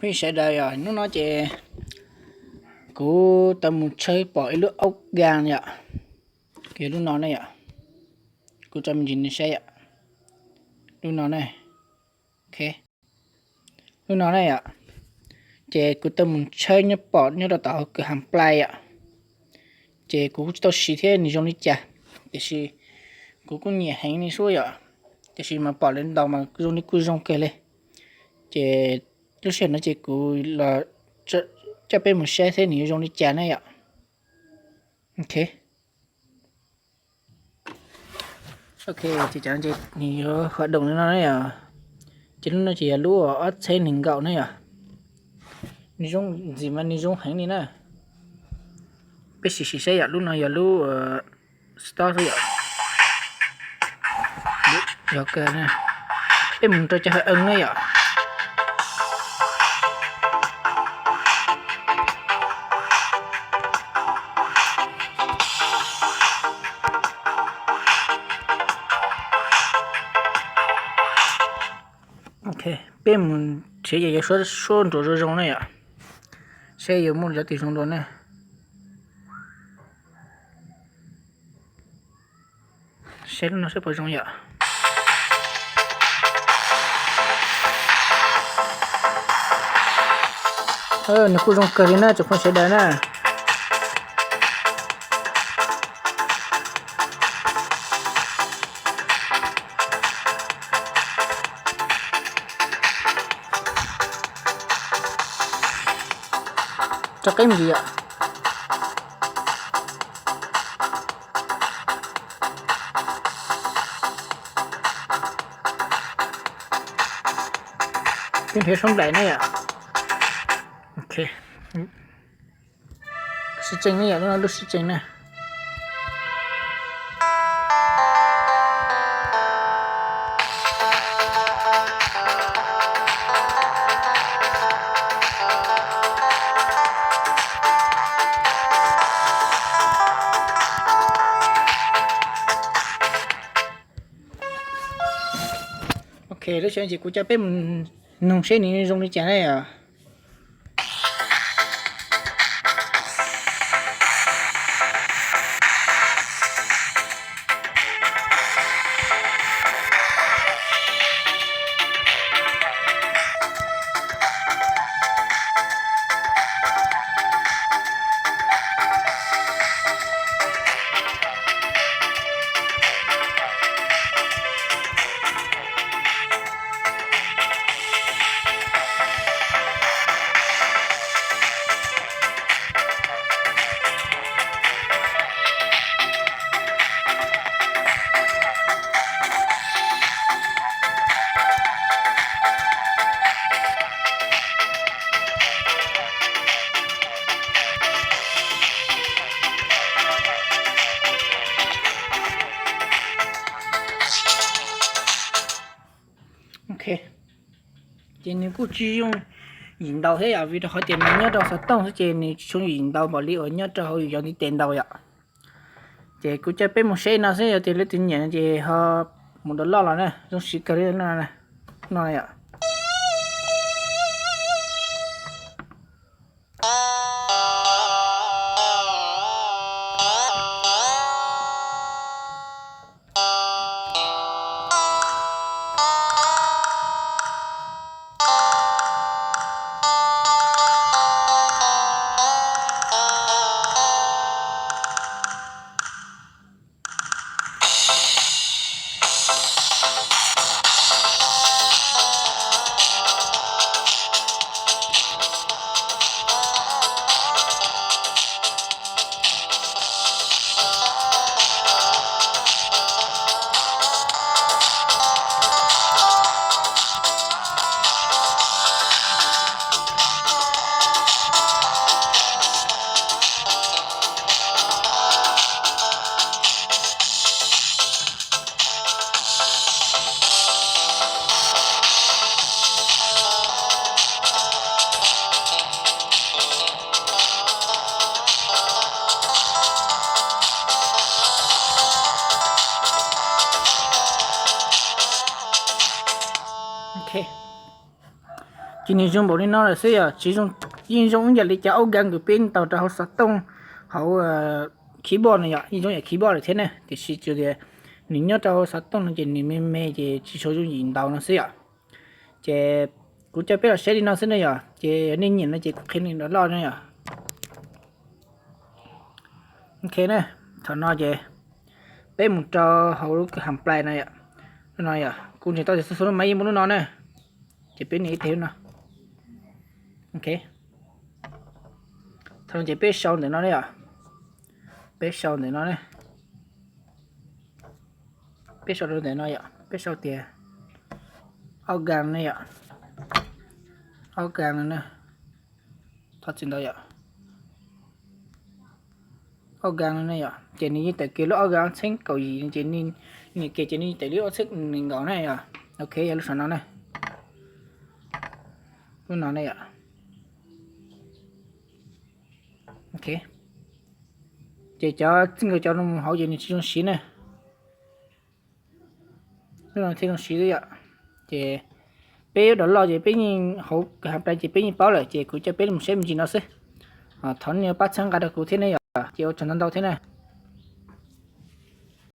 Sawv daws yom, hnub no ces kuv tau mus tshawb pom ib lub aub gas yom, yog lub no ne yom. Kuv tso me ntsis nej saib yom, lub no ne, ok, lub no ne yom. Ces kuv tau mus tshawb nyob pom nyob rau tom hauv kwj ha plai yom. Ces kuv kuj tsis tau siv thiab nws zoo li cas, tiam sis kuv kuj nyiam heev li xwb yom. Tiam sis mas pom lawv ntaus mas zoo li kuj zoo kawg li. Ces lub sij hawm no ces kuv los coj peb mus saib thiab nws yuav zoo li cas ne yom. Ok, ok, ces cov nws yuav hov doos li no ne yom. Ces lub no ces yog lub ob txhiab nees nkaum ne yom. Nws zoo ntxiv mas nws zoo heev li na. Peb sim sim saib yom, lub no yog lub stock xwb yom. Yog kawg, peb mus rau cov hawv ees ne yom. Ok, peb mus nrhiav ces yuav suab nruas zoo zoo ne yom. Saib yuav muaj cov twg zoo dua ne. Saib lub no saib puas zoo yom. Nws kuj zoo kawg li na tsoom phooj sawv daws na. Rov qab mus yom. Peb nrhiav suab nplaim ne yom. Ok, sib tseem ne yom, lub no lub sib tseem na. Ok, lub sij hawm ces kuv coj peb mus noog seb nws zoo li cas na yom. Ok, ces nws kuj tsis yooj yim ntaus thiab yom, vim rau qhov tias nws nyob rau xov tooj xwb ces nws tsis yooj yim ntaus npaum li uas nyob rau hauv yus cov ntiv tes ntaus yom. Ces kuv coj peb mus saib no xwb, yog tias leej twg nyiam no ces ho mus download los na, zoo siv kawg li no yom. Ces nws zoo npaum li no lawm xwb yom, tsis zoo, yeej zoo ib yam li cov aub gas uas peb ntaus rau hauv xov tooj, hauv keyboard no yom, yeej zoo yam keyboard lawm thiab ne, tiam sis tsuas tias nws nyob rau hauv xov tooj no ces nws me me ces tsis tshua yooj yim ntaus no xwb yom. Ces kuv coj peb los saib li no xwb ne yom, ces yog nej nyiam no ces kuv qhia nws loj loj no yom. Ok ne, thaum no ces peb mus rau hauv lub kab ham plai no yom. Lub no yom, kuv ntseeg tau tias txhua txhua lub maiv yeej muaj lub no ne. Ces peb nias ib teg lub no. Ok. Thaum no ces peb sau ntawm no ne yom. Peb sau ntawm no ne. Peb sau rau ntawm no yom, peb sau tias aub gas ne yom. Aub gas no ne. Thov txim ntau yom. Aub gas no ne yom, ces nws yeej tawm kiag lub aub gas ob txhiab kaum yim ces nws, nws kiag ces nws tawm lub aub txhiab nees nkaum ne yom. Ok, yog lub saum no ne. Lub no ne yom. Ok. Ces cov txij nkaus cov no mus hauv ces nws tsis zoo siv ne. Lub no thiaj zoo siv xwb yom. Ces peb yuav download ces peb yeej hauv kab ham plai ces peb yeej paub lawm ces kuv coj peb mus saib me ntsis no xwb. Thov nej pab txhawb nqa rau kuv thiab ne yom, ces ua tsaug ntau ntau thiab na.